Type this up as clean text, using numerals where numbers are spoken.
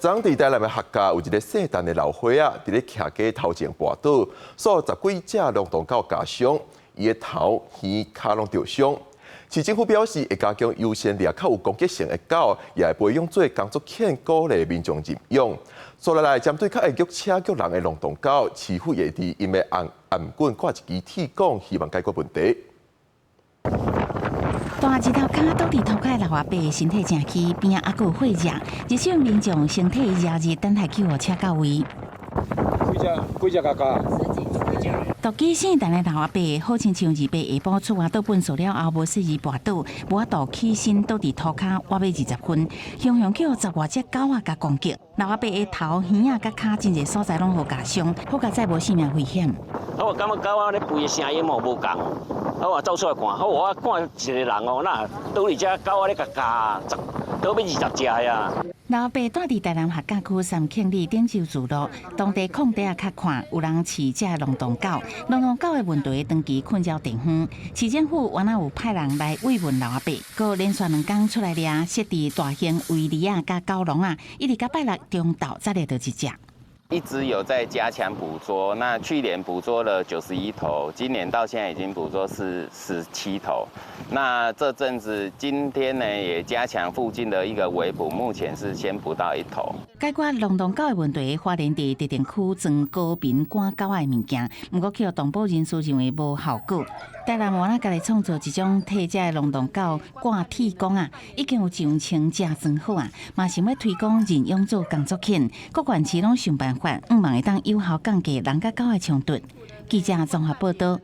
昨佇台南的客家有一个聖誕的老歲仔，佇咧徛街頭前跋倒，予十幾隻龍洞狗咬傷，伊的頭、耳、跤攏著傷。市政府表示，會加強優先掠較有攻擊性的狗，也會培養做工作犬，鼓勵民眾認養。接落來針對較會虐車虐人的龍洞狗，市府會佇𪜶的頷頷頸掛一支鐵管，希望解決問題。大日頭跤倒佇塗跤的老阿伯身體誠虛，邊仔猶閣有火熱，熱心民眾先替伊壓熱，等待救護車到位。幾隻？幾隻咬咬？獨居聖誕的老阿伯，好親像2八下晡出外倒糞埽了後，無細意跋倒，無法度起身，倒佇塗跤倚欲20分，雄雄予十外隻狗仔共攻擊。老阿伯的頭、耳仔佮跤真濟所在攏予咬傷，好佳哉無性命危險。我感覺狗仔咧吠的聲音哦無仝，我走出來看，好我看一個人哦，若倒佇遮狗仔咧共咬，十倒欲20隻啊！老阿伯住佇台南客家區三慶里頂洲聚落，當地空地仔較闊，有人飼這龍洞狗。龍洞狗的問題長期困擾地方，市政府原來有派人來慰問老阿伯，閣連續兩工出來掠，設置大型圍籬仔佮狗籠仔，一直到拜六中晝才掠著一隻。一直有在加強捕捉，那去年捕捉了91頭，今年到現在已經捕捉47頭。那這陣子今天呢，也加強附近的一個圍捕，目前是先捕到一頭。解決龍洞狗的問題，花蓮佇特定區裝高頻趕狗仔的物件，毋過予動保人士認為無效果。台南原來家己創造一種替這个龍洞狗掛鐵管仔，已經有上千隻裝好啊，嘛想欲推廣認養做工作犬，各縣市攏想辦法，向望會當有效降低人佮狗的衝突。記者綜合報道。